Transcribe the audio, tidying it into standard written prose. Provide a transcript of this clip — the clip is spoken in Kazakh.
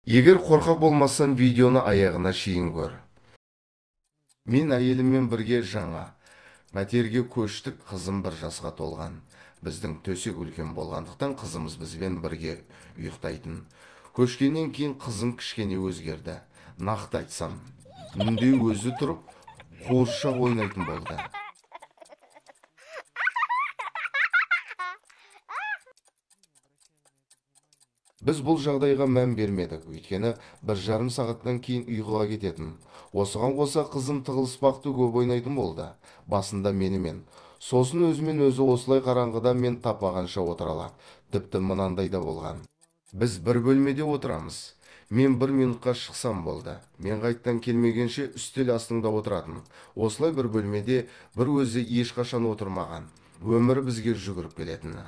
Егер қорқақ болмасаң, видеоны аяғына шейін көр. Мен әйеліммен бірге жаңа пәтерге көштік, қызым 1 жасқа толған. Біздің төсек үлкен болғандықтан қызымыз бізбен бірге ұйықтайтын. Көшкеннен кейін қызым кішкене өзгерді. Нақты айтсам, түнде өзі тұрып қуыршақ ойнайтын болды. Біз бұл жағдайға мән бермедік, өйткені 1,5 сағаттан кейін ұйқыға кететін. Осыған қоса қызым тығылыспақты көп ойнайтын болды. Басында менімен, сосын өзімен өзі осылай қараңғыда мен таппағанша отыра алады. Тіпті мынандай да болған. Біз бір бөлмеде отырамыз. Мен 1 минутқа шықсам болды. Мен қайттан келмегенше үстел астында отыратын. Осылай бір бөлмеде бір өзі ешқашан отырмаған. Өмірі бізге жүгіріп келетін.